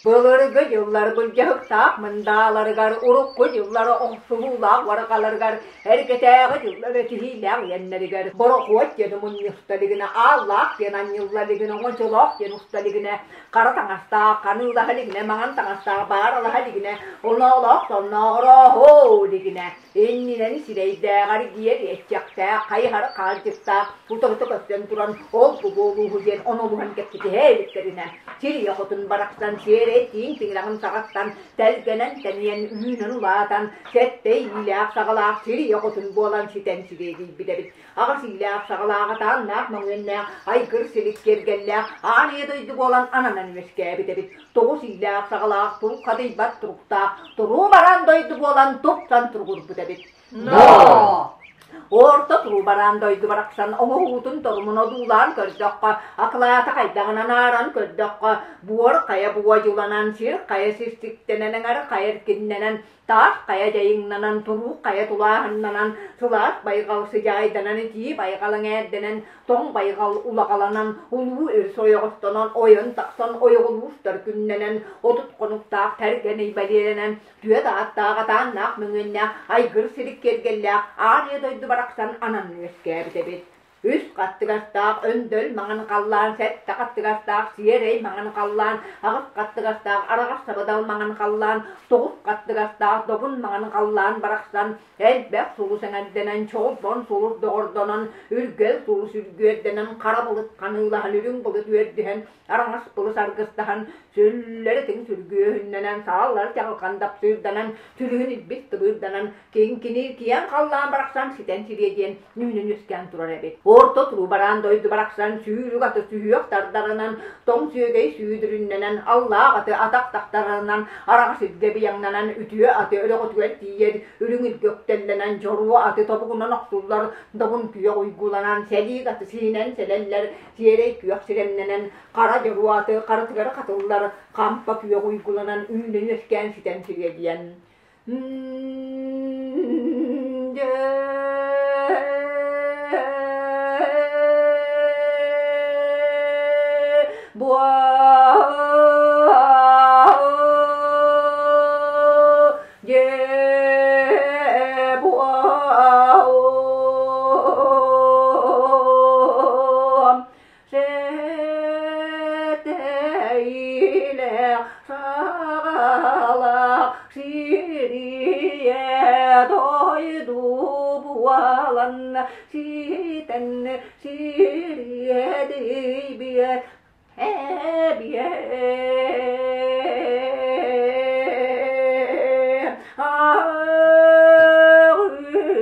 Былыргы дьыллар былдьаһыктаах мындааларыгар, урукку дьыллар охсуһуулаах уорҕаларыгар, эргэтээҕи дьыллар этиһиилээх иэннэригэр борохуот диэн мунньуста илигинэ, ааллаах диэн анньылла илигинэ, оҥочолоох диэн уста илигинэ, хара таҥастаах ханыылаһа илигинэ, маҥан таҥастаах бааралаһа илигинэ, оноолоох соннооҕорооһоо илигинэ, иннинэн сирэйдээҕэр диэр иэччэхтээх, хайыһар хаалдьыктаах утарыта көстөн туран ол-бу буолууһу диэн онолуһан кэпсэтиһэ иликтэринэ, сирийэ хотун барахсан сиэрэй тииҥ тиҥилэҕин саҕаттан тэлгэнэн тэнийэн үүнэн улаатан, сэттэ иилээх саҕалаах сирийэ хотун буолан ситэн сириэдийбит эбит. Аҕыс иилээх саҕалаах атааннаах мөҥүөннээх айгыр силик киэргэллээх аан ийэ дойду буолан ананан үөскээбит эбит. Тоҕус иилээх саҕалаах турук-хадыйбат туруктаах туруу бараан дойду буолан тупсан туругурбут эбит. Но! Орто туруу бараан дойду барахсан оҥоһуутун торумун одуулаан көрдөххө, акылаата хайдаҕынан ааран көрдөххө, буор хайа буодьуланан, сир хайа сирсиктэнэн, эҥэр хайа эркиннэнэн, Таас хайа дьайыҥнанан, туруук хайа тулааһыннанан, сылаас байҕал сыдьаайданан, итии байҕал эҥээрдэнэн, тоҥ байҕал улаҕаланан, улуу өрүс ойоҕостонон, ойон тахсан ойоҕолуустар күннэнэн, 30 хонуктаах тэргэн бэлиэлэнэн, түөрт ааттаах атааннаах мөҥүөннээх айгыр силик киэргэллээх аан ийэ дойду барахсан анан үөскээбит эбит. Үс хаттыгастаах өндөл маҥан халлаан, сэттэ хаттыгастаах сиэрэй маҥан халлаан, аҕыс хаттыгастаах араҕас сабыдал маҥан халлаан, тоҕус хаттыгастаах добун маҥан халлаан барахсан, элбэх сулус эҥэрдэнэн, чолбон сулус доҕордонон, үргэл сулус үргүөрдэнэн, хара былыт ханыылаһан, үрүҥ былыт үөрдүһэн, араҥас былыс аргыстаһан, сүллэритин сүргүөһүннэнэн, сааллар чаҕылхан дапсыырданан, сүлүһүн илбис тыбыырданан, киҥкини киэҥ халлаан барахсан ситэн сириэ диэн үүнэн үөскээн турар эбит. Орто туруу бараан дойду барахсан сүүрүк аты сүһүөх тардарынан, тоҥ сүөгэй сүүдүрүннэнэн, аллаах аты атах тахтарынан, араҕас илгэ быйаҥнанан, үтүө аты өрөҕөтүгэр тиийэр, үрүҥ илгэ үктэллэнэн, дьоруо аты тобугунан охсуллар, добун күөх уйгуланан, сэлиик аты сиһинэн сэлэллэр, сиэрэй күөх сирэмнэнэн, хара дьоруо аты харытыгар хатыллар, хампа күөх уйгуланан, үүнэн үөскээн ситэн сириэдийэн. Саҕалаах сирийэ дойду буолан ситэн сириэдийбиэт эбиэ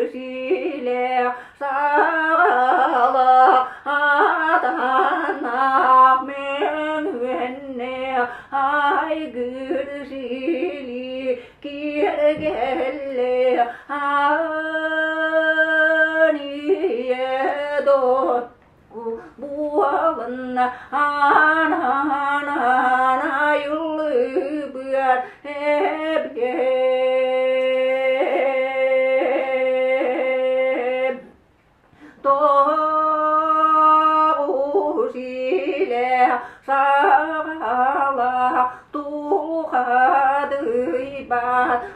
Аҕысилээх саҕалаах атанаах мөҥүөннээх айгыр сили киэргэллээх аан-ийэ буолан аан-аан айыллыбыт эбиэт Тоҕус илэ саҕалаах тухадыйбат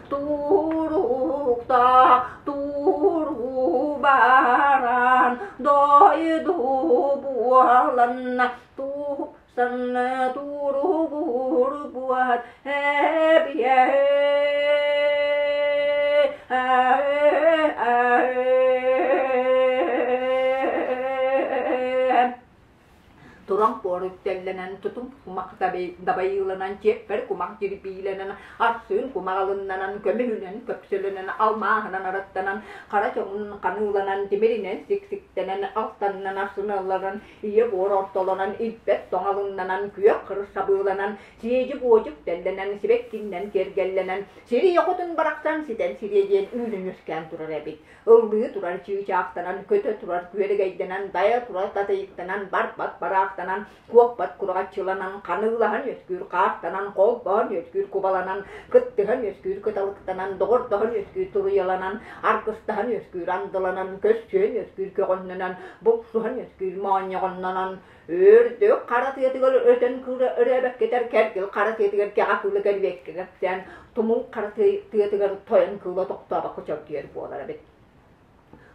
туруктаах туруу баран дойду буолан тупсан туругурбут эбиэ Туран куор үктэллэнэн, тутум кумах дабайыыланан, чиэппэр кумах дьирбиилэнэн, арсыын кумах алыннанан, көмүһүнэн көпсөлөнөн, алмааһынан араттанан, хара чоҥун ханыыланан, тимиринэн сиксиктэнэн, алтанынан арсыналланан, ийэ буор ортолонон, илбэт тоҥалыҥнанан, күөх кырыс сабыыланан, сиэдьик-уодьук тэллэнэн, сибэккиннэн киэргэллэнэн, сирийэ хотун барахсан ситэн сириэ диэн үүнэн үөскээн турар эбит. Ыллыы турар чыычаахтанан, көтө турар күөрэгэйдэнэн, дайа турар татыйыктанан, барбат бараахтанан, Куоппат кураҕаччыланан, ханыылаһан үөскүүр хаартанан, холбоон үөскүүр кубаланан, кыттыһан үөскүүр кыталыктанан, доҕордоһон үөскүүр туруйаланан, аргыстаһан үөскүүр андыланан, көссүөн үөскүүр көҕөннөнөн, буксуһан үөскүүр моонньоҕоннонон, үрдүк хара тыатыгар өтөн өрөөбөккөтөр кэргил хара тыатыгар кэҕэ кыыла кэрбиэккэ кэпсээн, тумул хара тыатыгар тойон кыыла тохтообокко чөргүйэр буолар эбит.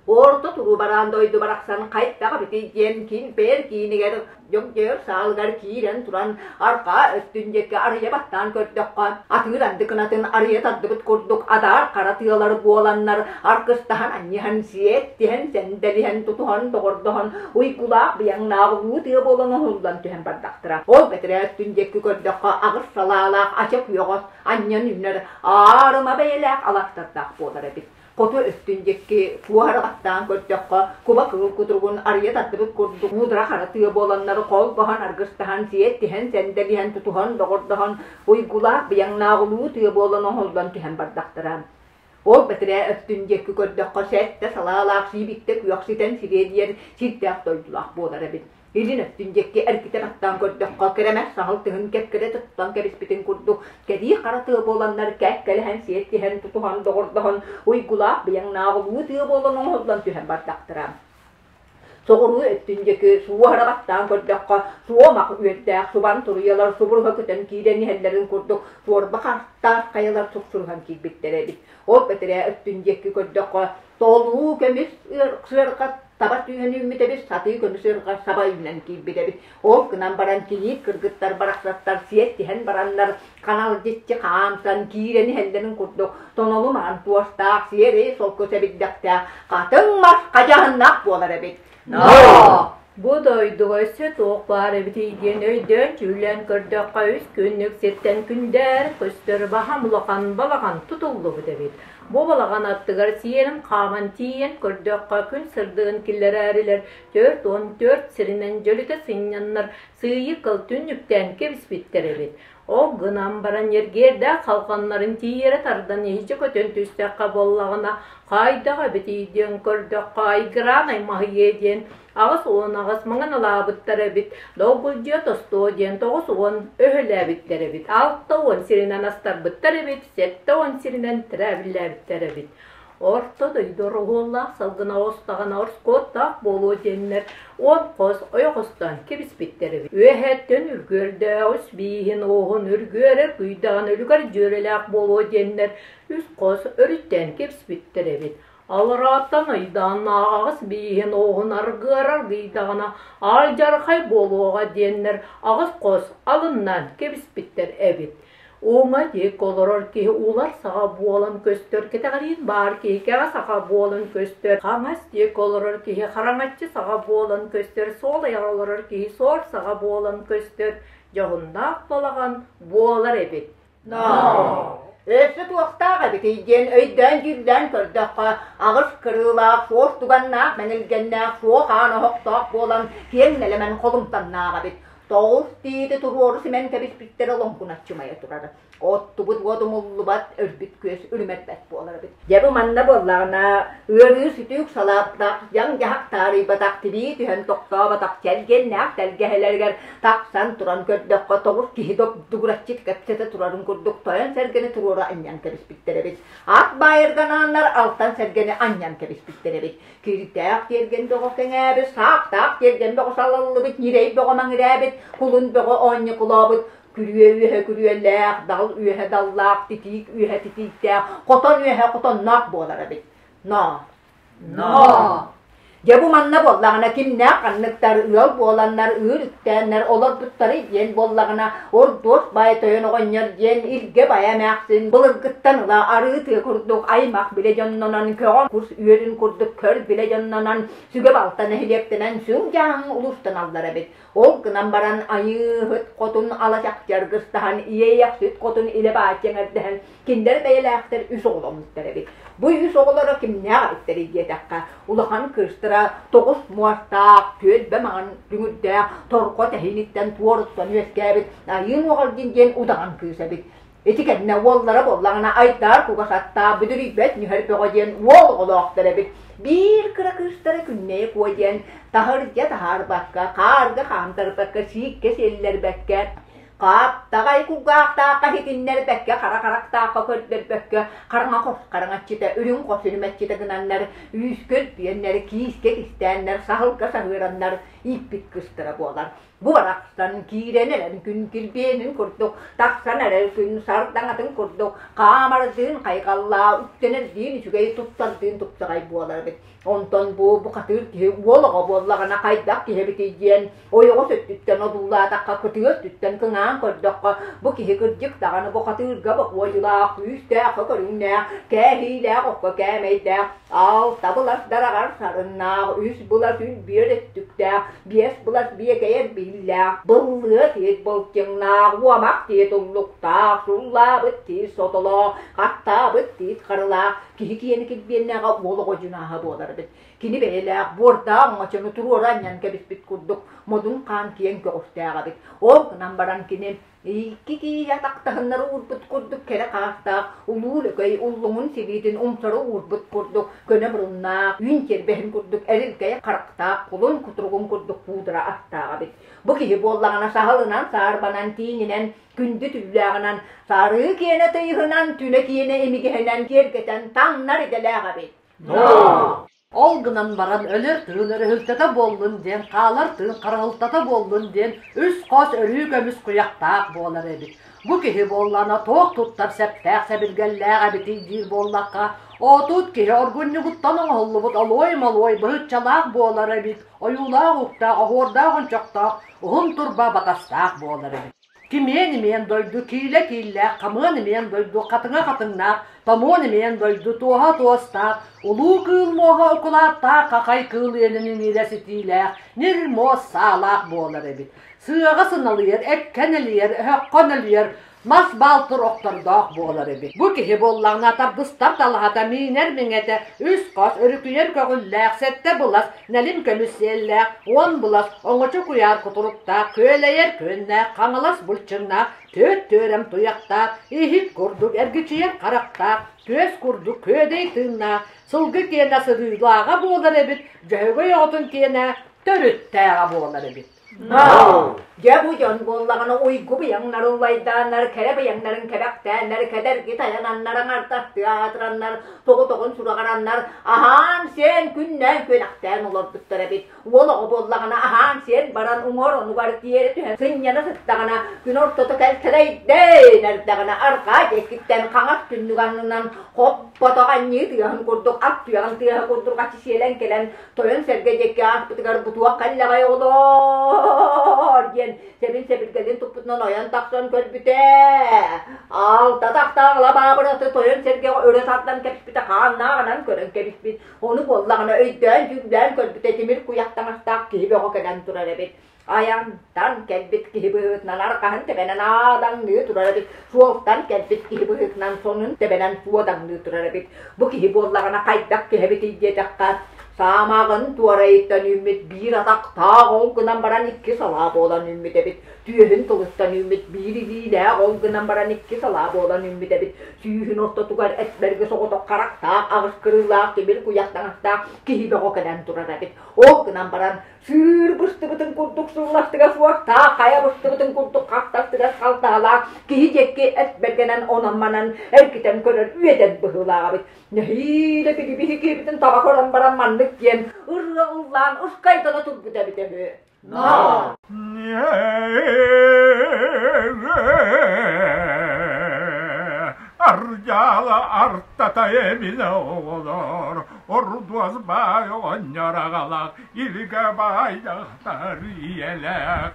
Орто туруу бараан дойду барахсан хайдах эбитий диэн кимпээр киинигэр дьөгдьөөр саалыгар киирэн туран арҕаа өттүн диэки арыйа баттаан көрдөххө, атыыр анды кынатын арыйа тардыбыт курдук адаар хара тыалар буоланнар аргыстаһан анньыһан сиэттиһэн сэндэлиһэн тутуһан доҕордоһон уйгулаах быйаҥнаах улуу тыа буолан оһуллан түһэн бардахтара. Ол бэтэрээ өттүн диэки көрдөххө аҕыс салаалаах ача күөҕэ анньан үүнэр аарыма бэйэлээх алаастардаах буолар эбит. Хоту өттүн диэки куоһарҕаттаан көрдөххө, куба кыыл кутуругун арыйа тардыбыт курдук муудара хара тыа буоланнар холбоһон аргыстаһан, сиэттиһэн, сэндэлиһэн, тутуһан, доҕордоһон, уйгулаах быйаҥнаах улуу тыа буолан оһоллон түһэн бардахтара. Ол бэтэрээ өттүн диэки көрдөххө, сэттэ салаалаах сиибиктэ күөх ситэн сириэдийэр сирдээх дойдулаах буолар эбит. Илин өттүн диэки эргитэ баттаан көрдөххө, кэрэмэс саһыл тыһын кэккэлэ туттан кэбиспитин курдук, кэлии хара тыа буоланнар кэккэлэһэн сиэттиһэн, тутуһан, доҕордоһон, уйгулаах быйаҥнаах улуу тыа буолан оҥоһуллан түһэн бардахтара. Соҕуруу өттүн диэки суоһара баттаан көрдөххө, суомах үөрдээх субан туруйалар субуруһа көтөн киирэн иһэллэрин курдук суорба хастаах хайалар суксуруһан киирбиттэр эбит. Ол бэтэрээ өттүн диэки көрдөххө, Толуу көмүс сыарҕа таба түһэн үүммүт эбит, сатыы көмүс сыарҕа саба үүнэн киирбит эбит. Ол гынан баран кийиит кыргыттар барахсаттар сиэттиһэн бараннар ханалдьыччы хаамсан киирэн иһэллэрин курдук тонолу маҥан туостаах, сиэрэй солко сэбирдэхтээх хатыҥ мас хадьаһыннаах буолар эбит. Но! Бу дойдуга өссө туох баар эбитий диэн өйдөөн-дьүүллээн көрдөххө, үс күннүк сиртэн күндээр көстөр баһам улахан балаҕан тутуллубут эбит. Бу балаҕан аттыгар сиэрин хааман тиийэн көрдөххө, күн сырдыгын киллэрээрилэр 44 сиринэн дьөлүтэ сынньаннар сыыйы кыл түннүктээн кэбиспиттэр эбит. Ол гынан баран ньиргиэрдээх халҕаннарын тиийэрэ тардан иһдьэ көтөн түстэххэ буоллаҕына, хайдах эбитий диэн көрдөххө, айгыраан аймаһыйыа диэн 88 маҥан алаабыттар эбит, долгулдьуйа тостуо диэн 90 өһөлөөбүттэр эбит, 60 сиринэн астарбыттар эбит, 70 сиринэн тирээбиллээбиттэр эбит. Орто дойду ороһуоллаах салгына оҕустаҕына ороскуоттаах буолуо диэннэр 10 хос ойоҕостоон кэбиспиттэр эбит. Үөһэттэн үргүөрдээх үс бииһин уоһун үргүөрэр күйдэҕин үлүгэр дьүөрэлээх буолуо диэннэр үс хос өрүттээн кэбиспиттэр эбит. Алларааттан ыйдааннаах аҕыс бииһин уоһун аргыарар гыйдаҕына алдьархай буолуоҕа диэннэр аҕыс хос алыннаан кэбиспиттэр эбит. Уҥа диэки олорор киһи улар саҕа буолан көстөр, кэтэҕириин баар киһи кэҕэ саҕа буолан көстөр, хаҥас диэки олорор киһи хараҥаччы саҕа буолан көстөр, суол айаҕар олорор киһи суор саҕа буолан көстөр, дьоһуннаах балаҕан буолар эбит. Но! Өссө туохтаах эбитий диэн өйдөөн-дьүүллээн көрдөххө, аҕыс кырыылаах, суос туганнаах, мэнилгэннээх, суох аан оһохтоох буолан киэҥ нэлэмэн холумтаннаах эбит. Тоҕус тиити туруору симэн кэбиспиттэрэ лоҥкуначчымайа турар. Оттубут уот умуллубат, өлбүт күөс үлүмэрбэт буолар эбит. Дьэ бу манна буоллаҕына, ыарыы сүтүүк салааттаах, дьаҥ-дьаһах таарыйбатах, тибии түһэн тохтооботох чэлгиэннээх тэлгэһэлэригэр тахсан туран көрдөххө, тоҕус киһи добдугураччы кэпсэтэ турарын курдук тойон сэргэни туруора анньан кэбиспиттэр эбит. Ат баайырганааннар алтан сэргэни анньан кэбиспиттэр эбит. Кирдээх тиэргэн бөҕө кэҥээбит, саахтаах тиэргэн бөҕө салаллыбыт, ньирэй бөҕө маҥырээбит, кулун бөҕө оонньукулообут, күрүө үөһэ күрүөлээх, дал үөһэ даллаах, титиик үөһэ титииктээх, хотон үөһэ хотонноох буолар эбит. Но! Но! Дьэ бу манна буоллаҕына кимнээх ханныктар ыал буоланнар, ыыр үктээннэр олорбуттарый диэн буоллаҕына, Ордуос баай тойон оҕонньор диэн Илгэ баайа эмээхсин былыргыттан ыла арыы тыа курдук аймах билэ дьоннонон, көҕөн кус үөрүн курдук көр билэ дьоннонон, сүгэ балта нэһилиэктэнэн сүҥ дьааҥ улуустаналлар эбит. Ол гынан баран Айыыһыт хотун ала чахчы аргыстаһан, Иэйэхсит хотун илэ бааччы эҥэрдэһэн Кинилэр бэйэлээхтэр үс оҕоломмуттар эбит. Бу үс оҕолоро кимнээх эбиттэрий диэтэххэ, улахан кыыстара тоҕус муостаах, түөлбэ маҥан дүҥүрдээх, торҕо тэһииниттэн туоруттан үөскээбит Айыы Нуоҕалдьын диэн удаҕан кыыс эбит. Ити кэннэ уоллара буоллаҕына Айдаар кугас аттаах, бүдүрүйбэт нүһэр бөҕө диэн уол оҕолоохтор эбит. Биир кыра кыыстара Күннэйэ Куо диэн таһырдьа таһаарбакка, хаарга хаамтарбакка, сииккэ сиэллэрбэккэ, Хаптаҕай кулгаахтаахха иһитиннэрбэккэ, хара харахтаахха көрдөрбөккө, хараҥа хос хараҥаччыта, үрүҥ хос үрүмэччитэ гынаннар, үүскэ үлтүйэннэр, киискэ кистээннэр, саһылга саһыараннар ииппит кыстара буолар. Бу барахсан киирэн эрэр күн килбиэнин курдук, тахсан эрэр күн сардаҥатын курдук, хаамардыын хайҕаллаа, үктэнэрдиин үчүгэй, туттардыын тупсаҕай буолар эбит. Онтон бу бухатыыр киһи уол оҕо буоллаҕына хайдах киһи эбитий диэн ойоҕос өттүттэн одуулаатахха, кытыы өттүттэн кыҥаан көрдөххө, бу киһи кырдьык даҕаны бухатыырга бокуойулаах, күүстээх көрүҥнээх, кээһиилээх окко кээмэйдээх, алта былас дараҕар сарыннаах, үс былас үлбүөр өттүктээх, биэс былас биэкэйэр бииллээх, быллыа тиит былчыҥнаах, уомах тиит уллуктаах, суллаабыт тиит сотолоох, хаттаабыт тиит харылаах, Киһи киэнэ килбиэннээҕэ уол оҕо дьунааһа буолар эбит. Кини бэйэлээх, буордаах оҥочону туруора анньан кэбиспит курдук модун хаан киэҥ көҕүстээх эбит. Ол гынан баран кини икки киһи атахтаһыннары уурбут курдук кэрэ хаастаах, улуу лөкөй уллуҥун сибиитин умсары уурбут курдук көнө муруннаах, үүн тиэрбэһин курдук эрилкэй харахтаах, кулун кутуругун курдук куудара аттаах эбит. Бу киһи буоллаҕына саһылынан, саарбанан, тииҥинэн Күндү түүлээҕинэн, сарыы киэнэ тыйыһынан, түнэ киэнэ имигэһинэн киэргэтэн таҥнар идэлээх эбит. Ол гынан баран өлөр тыын өрүһүлтэтэ буоллун диэн, хаалар тыын харыһылтата буоллун диэн үс хос өрүү көмүс куйахтаах буолар эбит. Бу киһи буоллаҕына туох туттар сэптээх сэбиргэллээх эбитий диир буоллахха, отут киһи оргунньугуттан оҥоһуллубут олуой-молуой быһыччалаах буолар эбит, ойуулаах уктаах, оһуордаах ончохтоох, уһун турба батастаах буолар эбит. Кимиэн-имиэн дойду, киилэ-кииллээх, хамыан-имиэн дойду, хатыҥа-хатыҥнаах, томуон-имиэн дойду, туоһа туостаах, улуу кыыл муоһа укулааттаах, хахай кыыл иэнин иҥиирэ ситиилээх, ньир муос саалаах буолар эбит. Сыаҕа сыналыйар, эккэ нэлийэр, өһөххө нөлүйэр, мас баалтыр охтордоох буолар эбит. Бу киһи буоллаҕына тардыстар талаһата, миинэр миҥэтэ, үс хос, өрүкүйэр көҕүллээх, сэттэ былас, нэлим көмүс сиэллээх, уон былас, оҥочо куйаар кутуруктаах, күөлэйэр күөннээх, хаҥалас былчыҥнаах, түөрт түөрэм туйахтаах, иһит курдук эргичийэр харахтаах, күөс курдук күөдэй тыыннаах, сылгы киэнэ сырыылааҕа буолар эбит, дьөһөгөй оҕотун киэнэ төрүттээҕэ буолар эбит. Дьэ бу дьон буоллаҕына уйгу быйаҥнар уллайдааннар, кэрэ быйаҥнарын кэбэхтээннэр, кэдэрги тайананнар, аҥардастыы аатыраннар, тоҕотоҕун сураҕыраннар, аһаан-сиэн күннээн күөнэхтээн олорбуттар эбит. Уол оҕо буоллаҕына аһаан-сиэн баран уҥуор онугар тиэрэ түһэн сынньана сыттаҕына, күн ортото кэлтэлэйдээн эрдэҕинэ арҕаа диэкиттэн хаҥас түннүк аннынан хоппотох анньыы тыаһын курдук ат туйаҕын тыаһа курдук аччы сиэлэн кэлэн Тойон сэргэ диэки ааспытыгар бутуох кэллэҕэй оҕолоор диэн сэбин сэбиргэлин туппутунан ойон тахсан көрбүтэ. Алта тахтаах лабаабыраты тойон сэргэҕэ өрө тардан кэбиспитэ хааннааҕынан көрөн кэбиспит. Ону буоллаҕына өйдөөн дьүүллээн көрбүтэ тимир куйах таҥастаах киһи бөҕө кэлэн турар эбит. Айантан кэлбит киһи быһыытынан арҕаһын тэбэнэн аадаҥныы турар эбит, суолтан кэлбит киһи быһыытынан сонун тэбэнэн суодаҥныы турар эбит. Бу киһи буоллаҕына хайдах киһи эбитий диэтэххэ, саамаҕын туорайыттан үүммүт биир атахтаах ол гынан баран икки салаа буолан үүммүт эбит. Түөһүн тылыттан үүммүт биир илиилээх ол гынан баран икки салаа буолан үүммүт эбит. Сүүһүн ортотугар эт-бэргэ соҕотох харахтаах, аҕыс кырыылаах тимир куйах таҥастаах киһи бөҕө кэлэн турар эбит. Ол гынан баран Сыыр быстыбытын курдук сылластыга суохтаах, хайа быстыбытын курдук хахтастыгас халтаһалаах киһи диэки эт бэргэнэн онон-манан эргитэн көрөр үөдэн быһыылаах эбит. Нэһиилэ били киһибитин таба көрөн баран маннык диэн ырыа ыллаан ускайдана турбут эбитэ үһү. Ардьаала артата эмилэ оҕолор, ордуос баай оҕонньор аҕалаах, илгэ баай дьахтар ийэлээх,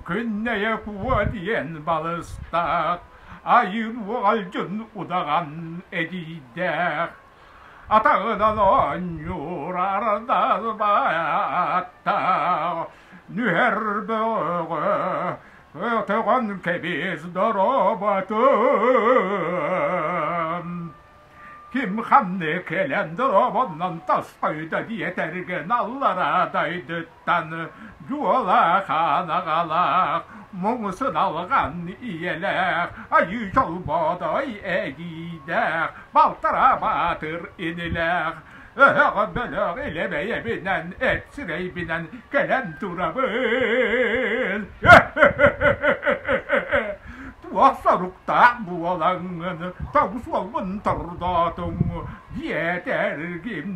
күннэйэ куо диэн балыстаах, айыын уоҕалдьын удаҕан эдьиийдээх, атаҕынан оонньуур ардас бааттаах, нүһэр бөҕө Өтөҕөн кэбис дорооботун, Ким ханны кэлэн дорообоннон тосхойдо диэтэргин аллара дойдуттан дьуола хаан аҕалаах, муҥ сыналҕан ийэлээх, айыы чолбодой эдьиийдээх, балтара баатыр инилээх. Өһөҕө бөлөх илэ бэйэбинэн, эт сирэйбинэн кэлэн турабын. Туох соруктаах буолаҥҥын тоҥ суолбун тордоотуҥ диэтэргин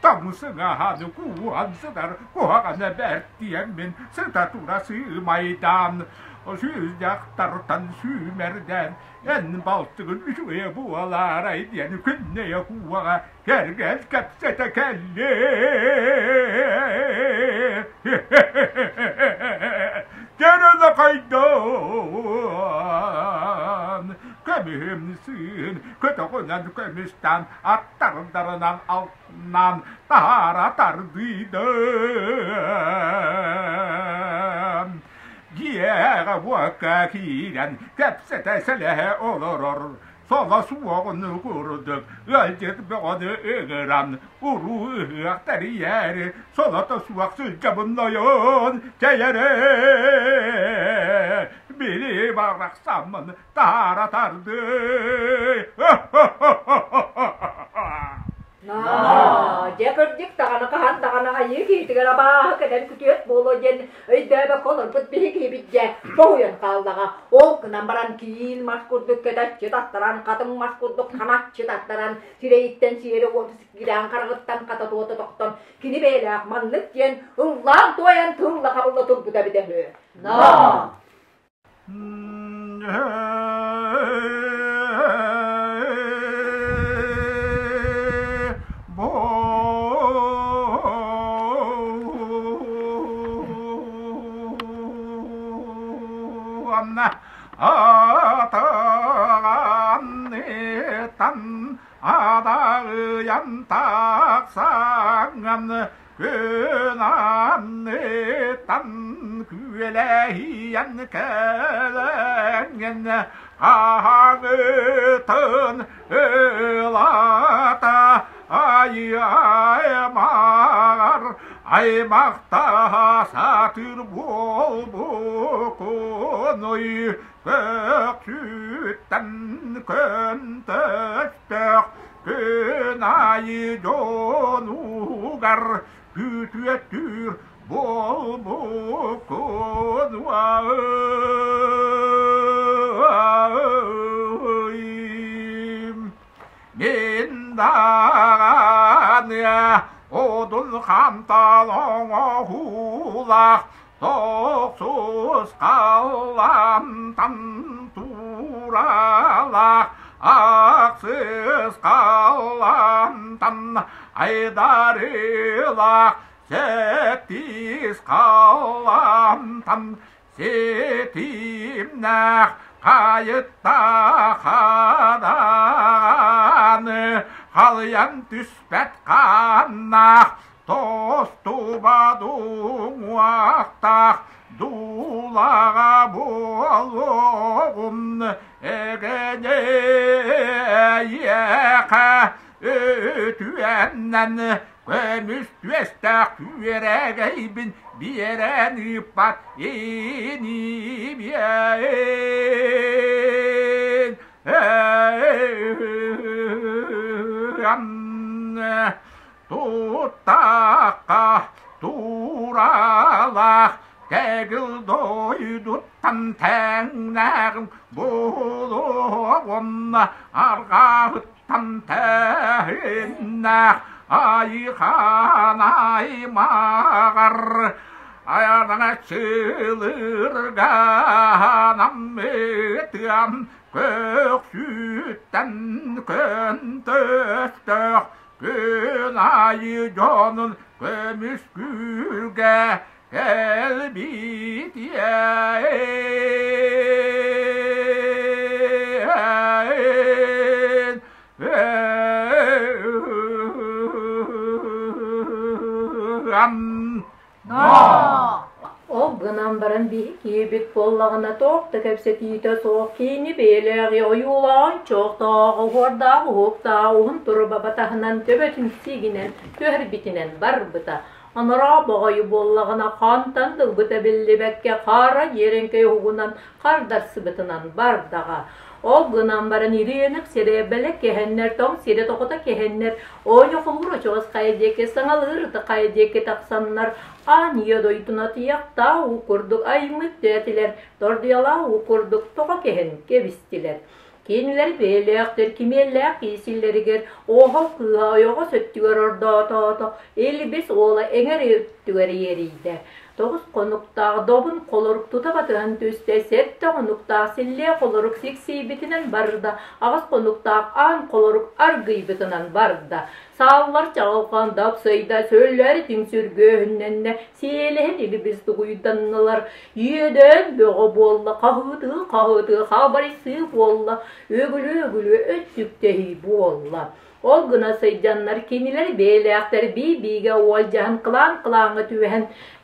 тоҥ сыҥаһаны кууһан сытар куһаҕана бэрт диэммин сыта тура сыымайдаан сүүс дьахтартан сүүмэрдээн эн балтыгын үчүгэйэ буолаарай диэн күннэйэ кууһаҕа кэргэн кэпсэтэ кэллим. Кэрэлэ хайдан көмүһүм сыын көтөҕүнэн көмүстэн аттардарынан алтынан таһаара тардыйдым. Дьиэҕэ уокка киирэн кэпсэтэ сэлэһэ олорор соло суоҕун курдук ыалдьыт бөҕөнү ыҥыран уруу ыһыах тэрийээри солото суох сылдьабын нойон чэйэрэ били барахсаммын таара тардыы. Наа, дьэ кырдьык даҕаны хаһан даҕаны айыы киһитигэр абааһы кэлэн күтүөт буолуо диэн өйдөөбөккө олорбут биһи киһибит дьэ соһуйан хааллаҕа. Ол гынан баран киил мас курдук кэтэччи таттаран, хатыҥ мас курдук ханаччы таттаран, сирэйиттэн сиэри уоту сиккирээн хараҕыттан хата туота тохтон, кини бэйэлээх маннык диэн ыллаан-туойан тылла-хабылла турбута эбитэ үһү. Наа! Адаҕыйан тахсаҥҥын Күн анныттан күөлэһийэн кэлэҥҥин хаһаҥытын ылата ай-аймаҕар аймахтаһа сатыыр буолбуккунуй Көксүттэн көнтөстөөх күн аайы дьонугар күтүөттүүр буолбуккун Мин даҕаны одун хантан оҥоһуулаах Тохсус халлаантан тууралаах, ахсыс халлаантан айдарыылаах, сэттис халлаантан ситимнээх хайыттаах адааны халыйан түспэт хааннаах Тостубат уҥуохтаах дуулаҕа буолуоҕум эгэниэхэ үтүөннэн көмүс түөстээх күөрэгэйбин биэрэн ыыппат инибиэн Туттахха тууралаах тэгил дойдуттан тэҥнээҕим буолуоҕум арҕаһыттан тэһиннээх айыхан аймаҕар айанаҥаччылыыргаанаммытыам көхсүттэн көнтөстөөх Күн аайы дьонун көмүскүүргэ кэлбитиэн Ол гынан баран биһи киһибит буоллаҕына туох да кэпсэтиитэ суох киини бэйэлээҕи ойуулаан чохтоох оһуордаах уһуктаах уһун туруба батаһынан төбөтүн сиигинэн түһэрбитинэн барбыта. Анараа баҕайы буоллаҕына хантан да ылбыта биллибэккэ хара дьиэрэҥкэй уһугунан хардарсыбытынан бардаҕа. Ол гынан баран ириэнэх сирэбэлэ кэһэннэр, тоҥ сирэ тоҕута кэһэннэр, оонньохолуур очоҕос хайа диэки саҥалыыр ытык хайа диэки тахсаннар, аан ийэ дойдуну атыйахтаа уу курдук аймыт тээтилэр, тордуйалаа уу курдук тоҕо кэһэн кэбистилэр. Кинилэр бэйэлээхтэр кимиэллээх киисиллэригэр оһол кыыһа ойоҕос өттүгэр ордоотоото, илбис уола эҥэр өттүгэр иэрийдэ. Тоҕус хонуктаах добун холорук тута батыһан түстэ, сэттэ хонуктаах силлиэ холорук сиксийбитинэн барда, аҕыс хонуктаах аан холорук аргыйбытынан барда. Сааллар чаҕылхан дапсыйда, сөллөр түҥсүргүөһүннэннэ, сиэлэһин илбис дугуйданнылар. Иэдээн бөҕө буолла, хаһыытыы-хаһыытыы хабарыйсыы буолла, үөгүлүү-үөгүлүү өттүктэһии буолла. Ол гына сылдьаннар кинилэр бэйэлээхтэр бии-биигэ уолдьаһан кылаан-кылааҥҥа түбэһэн,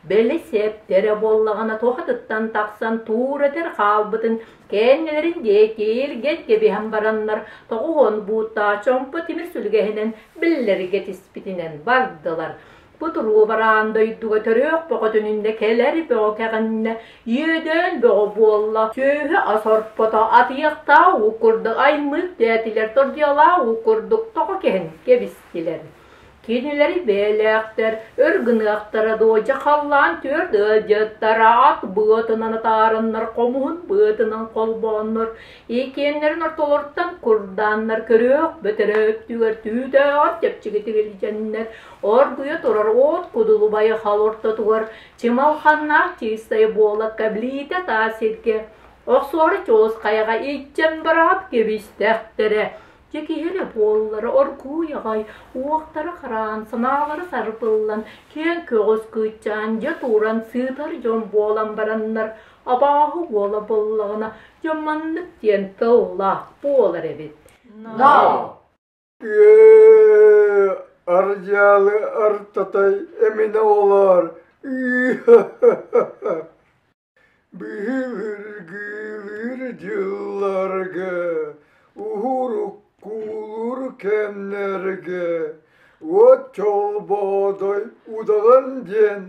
били сэптэрэ буоллаҕына туһатыттан тахсан туура этэр хаалбытын кэннилэрин диэки илгэн кэбиһэн бараннар 90 бууттаах чомпо тимир сүлгэһинэн биллэргэ тиспитинэн бардылар. Бу туруобараан дойдуга төрүөх бөҕөтүнүннэ кэлэр бөҕө кэҕиннэ, иэдээн бөҕө буолла, сүөһү ас орпото атыйахтаа уу курдук аймык дээтилэр, тордуйалаа уу курдук тоҕо кэһэн кэбистилэр. Кинилэри бэйэлээхтэр өр гыныахтара дуо, дьэ халлаан түөрт ыалдьыттара ат быатынан атаараннар, хомуһун быатынан холбооннор, иккиэннэрин ортолоруттан курдааннар көрүөх бөтөрө өттүгэр түүтээҕэр чэпчэкитик илдьэннэр, Оргуйа турар от кудулубайы хал ортотугар чымалханнаах чыыстай буолакка билиитэ таас сиргэ охсуору чуос хайаҕа иччэн быраап кэбистэхтэрэ. Дьэ киһи эрэ буоллара оргууй аҕай, уохтара хараан, санаалара сарбыллан, киэҥ көҕүс кыычаан дьэ тууран сыытар дьон буолан бараннар, абааһы буола буоллаҕына, дьэ маннык диэн тыллаах буолар эбит. No! Ээ, ардьаалы артатай эминэ олоор Быһыыргыылыыр дьылларга, уһуруккуулуур кэмнэргэ уот чолбоодой удаҕан диэн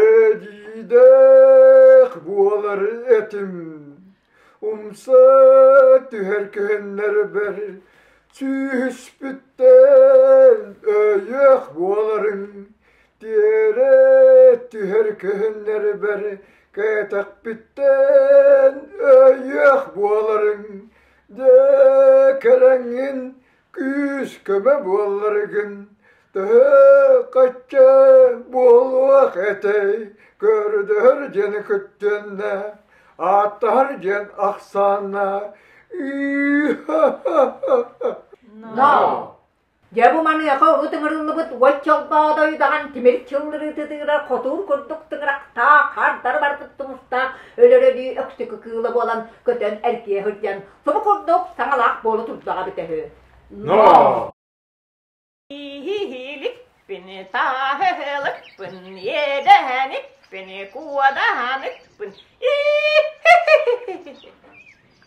эдиидээх буолар этим. Умса түһэр күһүннэрбэр сүүһүспүттэн өйүөх буоларыҥ, тиэрэ түһэр күһүннэрбэр кэтэхпиттэн өйүөх буоларыҥ, дьэ кэлэҥҥин күүс-көмө буолларгын, төһө хачча буолуох этэй, көрдөһөр диэн күттүөннэ, ааттаһар диэн ахсаанна No! Дьэ бу маныаха урут ыҥырыллыбыт уот чолбоодой удаҕан тимир чыллырыытытыгар хотуур курдук тыҥырахтаах, хардары барбыт тумустаах өлөрөлүү өксөкү кыыла буолан көтөн эргийэ сылдьан субу курдук саҥалаах буола турдаҕа эбитэ үһү. No! Иһиликпин, тааһылыкпын, иэдэһэникпин, куодаһаныкпын,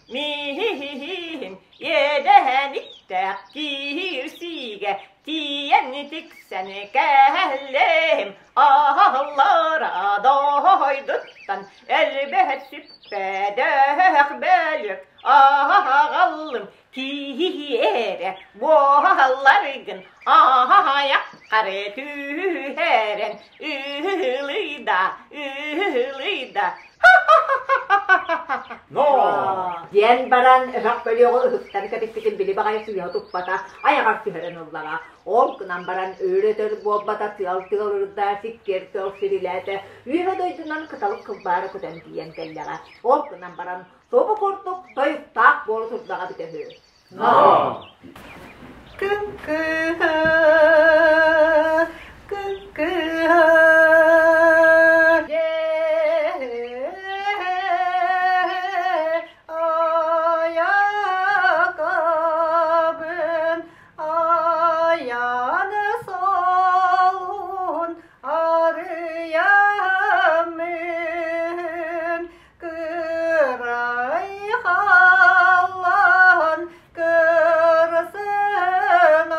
Мииһин иэдэһэниктээх киирсиигэ тиийэн тиксэн кэллим, аһаллара дойдуттан элбэх сүппэдэх бөлүк аҕаллым Киһиэрэ буолларгын аһайаххары түһэрэн ыһылыйда, ыһылыйда. Диэн баран өһөх бөлүөҕү ыһыктан кэбиспитин били баҕайы сыыһа туппата, айаҕар түһэрэн ыллаҕа. Ол гынан баран өр-өтөр буолбата тыал тыалырда, сиккиэр тыал сирилээтэ, үөһэ дойдунан кыталык кылбаара көтөн тиийэн кэллэҕэ. Ол гынан баран Тобу курдук тойуктаах буола турдаҕа эбитэ үһү. Күн кыыһа, күн кыыһа, айакабын аяны солун арыйамын Кырай халлаан кырсынан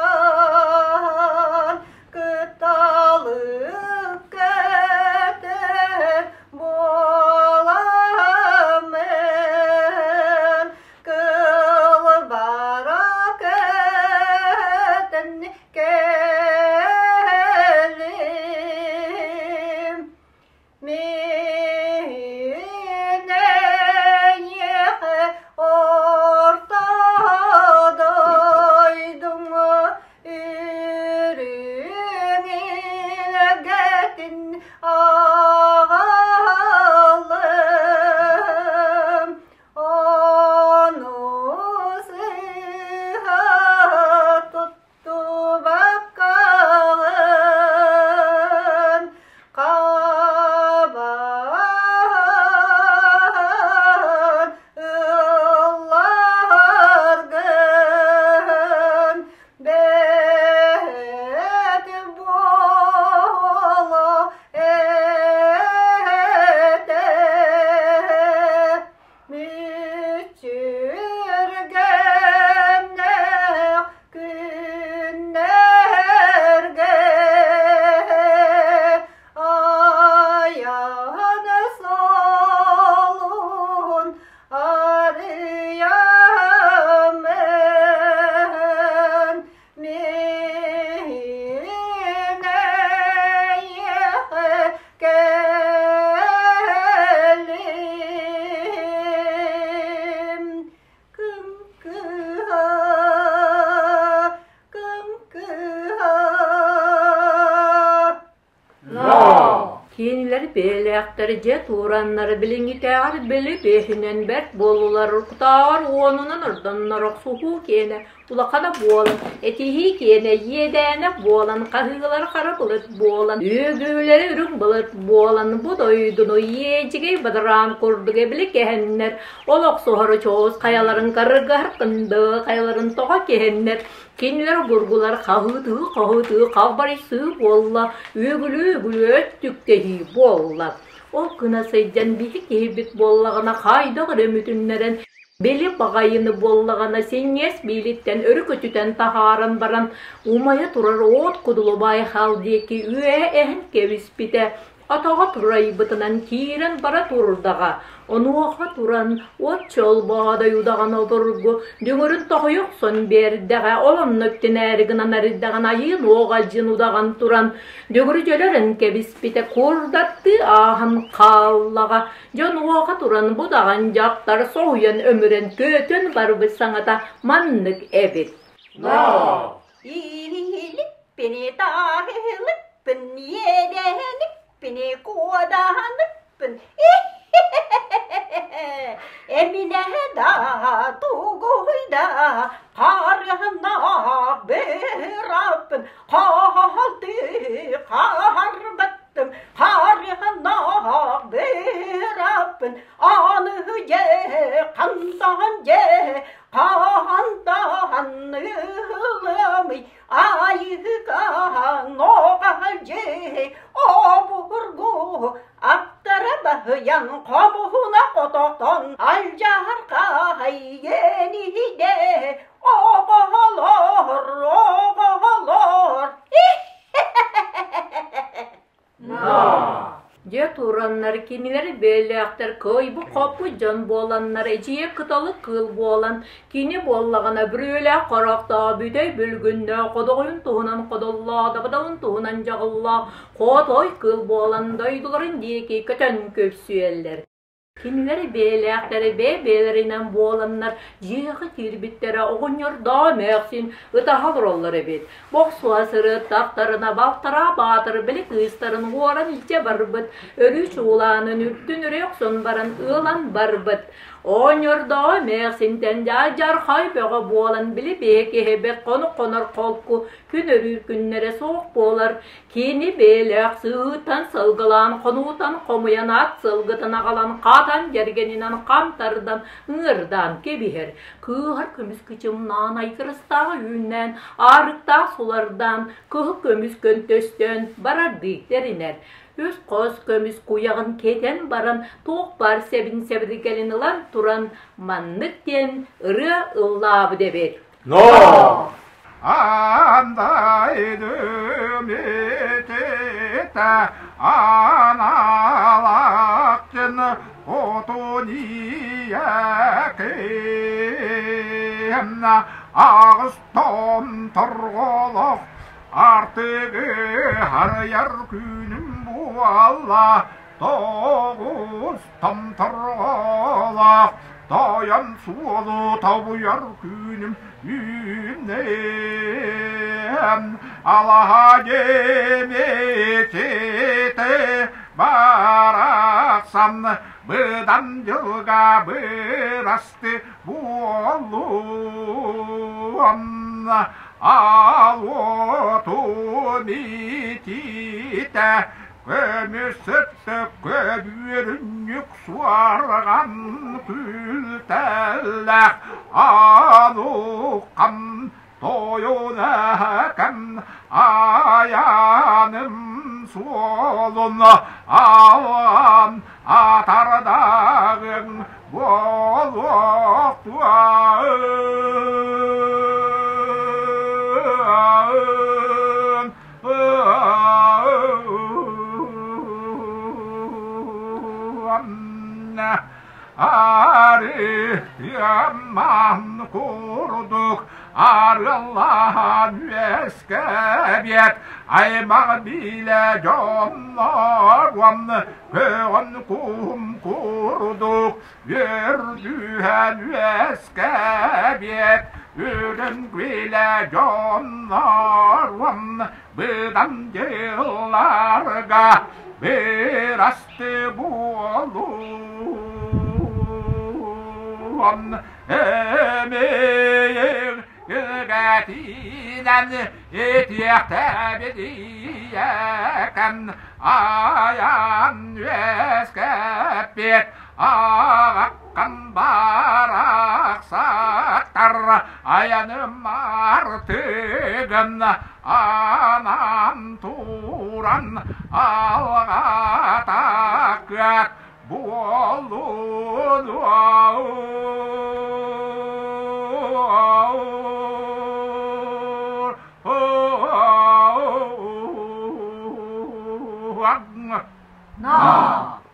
Кинилэр бэйэлээхтэр дьэ тураннар билиҥҥитээҕэр били биэһинэн бэрт буоллулар, уруккутааҕар уонунан ордоннор охсуһуу киэнэ улахана буолан, этиһии киэнэ иэдээнэ буолан, хаһыылар хара былыт буолан, үөгүлэри үрүҥ былыт буолан, бу дойдуну иэдьигэй бадараан курдук эбили кэһэннэр, ол охсуһар чоос хайаларын карыгаһар кынды хайаларын тоҕо кэһэннэр, Кинилэр обургулар хаһыытыы-хаһыытыы халбарыйсыы буолла, үөгүлүү-үөгүлүү өттүктэһии буолла. Ол гына сылдьан биһи киһибит буоллаҕына хайдах эрэ мүтүннэрэн, били баҕайыны буоллаҕына синньиэс биилиттэн өрүкүтүтэн таһааран баран, умайа турар уот кудулубай хал диэки үөһэ эһэн кэбиспитэ. Атаҕа турайбытынан киирэн бара турдаҕа, онуоха туран от чолбоодой удаҕан обургу дүҥүрүн тоһуйа охсон биэрдэҕэ, ол онно үктэнээри гынан эрдэҕин айыын уоҕалдьын удаҕан туран дүҥүрү дьөлөрөн кэбиспитэ курдаттыы ааһан хааллаҕа. Дьон уоха туран бу удаҕан дьахтар соһуйан өмүрэн көтөн барбыт саҥата маннык эбит. Илиппини таһылыппын иэдэһэниппини куодаһаныппын Эминэ да тугуй да харыһыннаах быраппын хаалты хаһарбаттым харыһыннаах быраппын аны дьэ хантан дьэ Хаһан-таһан ыһылыамый, айыһыкаһан оҕаһалдьыһы, обургу аттара баһыйан хомуһуна хототон алдьархай иэниһидэ оҕолор, оҕолор. Дьэ тураннар кинилэр бэйэлээхтэр кыайбыт-хоппут дьон буоланнар эдьиийэ кыталык кыыл буолан, кини буоллаҕына бүрүөлээх харахтаах бүтэй бүлгүннээх ходоҕойун туһунан ходоллоох, дабыдалын туһунан дьаҕыллаах хотой кыыл буолан дойдуларын диэки көтөн көрсүөллэр. Кинилэр бэйэлээхтэрэ бэйэ-бэйэлэринэн буоланнар дьиэҕэ киирбиттэрэ оҕонньордоо эмээхсин ытаһа олороллор эбит. Бохсуһа сырыттахтарына балтараа баатыр били кыыстарын уоран илдьэ барбыт, өрүү чуулаанын үрдүн өрө охсон баран ыалан барбыт. Оҕонньордоо эмээхсинтэн дьаархай бөҕө буолан били бэйэ киһибит хонук-хонор холку күн өрүүр күннэрэ суох буолар. Кини бэйэлээх сыһыытан сылгылаан, хонуутан хомуйан ат сылгытын аҕалан хатан дьэргэнинэн хам тардан, ыҥырдаан кэбиһэр. Кыыһар көмүс кычымнаан, айгырастааҕы үүннээн, аарыктаах сулардаан, кыһыл көмүс көнтөстөөн барардыы тэринэр. Үс хос көмүс куйаҕын кэтэн баран, туох баар сэбин-сэбиргэлин ылан туран, маннык диэн ырыа ыллаабыт эбит. Но! Андайдым этете аналактын отуниякем аҕыс том торголох артыгы харыйар күнүм буолла тоҕус томторҕолоох тойон суолу тобуйар күнүм үүннэм алаһа дьиэмитите барахсан быдан дьылга бырасты буоллум ал уоту митите Көмүс өттөккө үөрүнньүк суорҕан күлтэллэх ануккам тойунакам айаным суолун алан атардаҕыҥ буолуохтуа. Арыаман курдук арыллаан үөскэбиэт аймах билэ дьоннорун көҕөн куһум курдук үөрдүһэн үөскэбиэт үрүҥ билэ дьоннорун быдан дьылларга Бырасты буолуон эмиир үгэтинэн итиэхтэбидиэкэн айан үөскэппит аҕаккан барахсаттар айаным артыгын анан туран алҕатакыат буоллун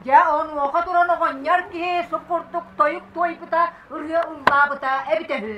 Дьэ, онуоха туран оҕонньор киһи суп курдук тойук туойбута, ырыа ыллаабыта эбитэ үһү.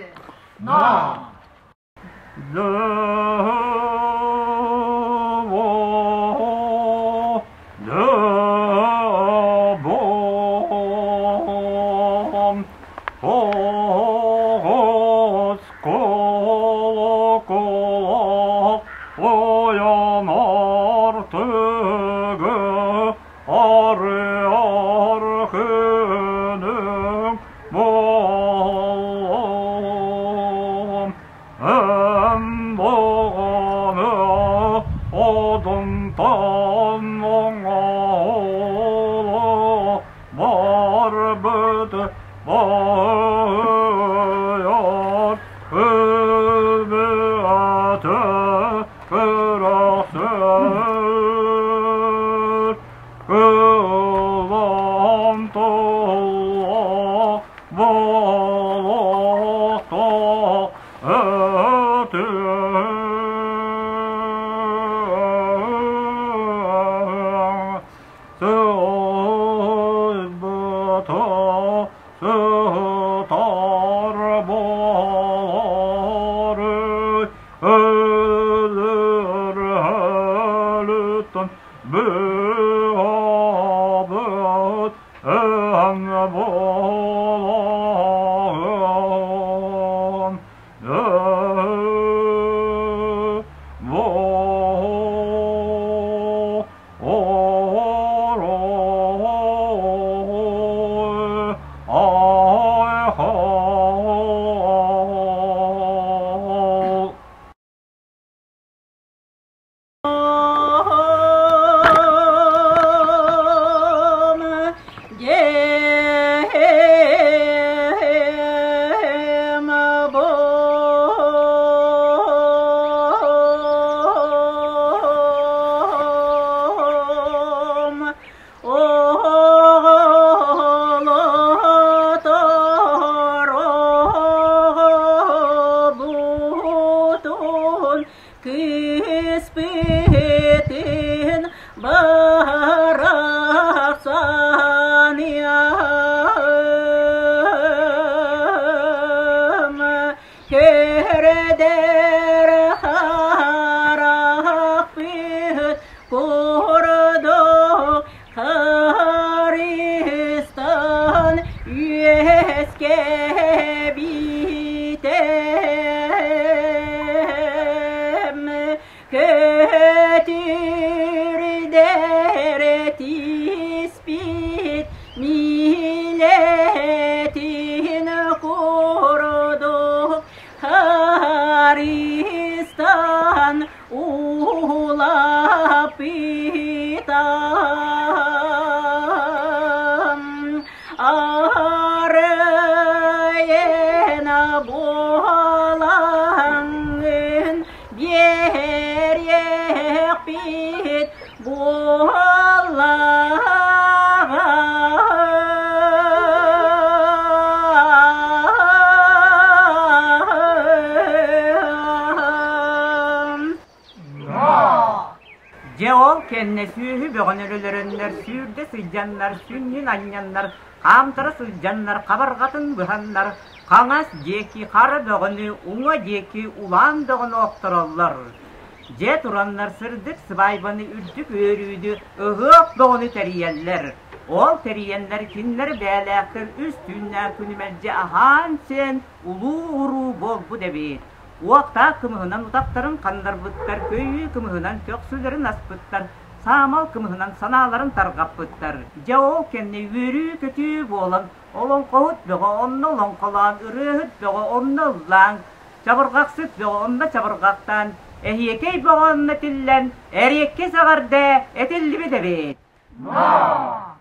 Кыыспытын барахсаныам Көрдөр харахпыт курдук Харыстан үөскэбитем Көтүрдэр тиспит милетин курдук Харыстан улаппытам Арыйына буолаҥҥын биэриэхпит буоллаҕа. Дьэ ол кэннэ сүөһү бөҕөнү өлөрөннөр, сүүрдэ сылдьаннар, сүнньүн анньаннар, хаамтара сылдьаннар, хабарҕатын быһаннар, хаҥас диэки хара бөҕөнү, уҥа диэки улаан бөҕөнү охтороллор. Дьэ тураннар сырдык сыбаайбаны үрдүк үөрүүнү, ыһыах бөҕөнү тэрийэллэр. Ол тэрийэннэр кинилэр бээлээхтэр үс түүннээх күнү мэлдьи аһаан-сиэн улуу уруу буолбут эбит. Уоттаах кымыһынан утахтарын ханнарбыттар, көйүү кымыһынан көхсүлэрин аспыттар. саамал кымыһынан санааларын тарҕаппыттар. Дьэ ол кэннэ үөрүү-көтүү буолан, олоҥхоһут бөҕө онно олоҥхолоон, ырыаһыт бөҕө онно ыллаан, чабырҕахсыт бөҕө онно чабырҕахтаан, эһиэкэй бөҕө онно тиллэн, эриэккэс эҕэрдэ этиллибит эбит. Но!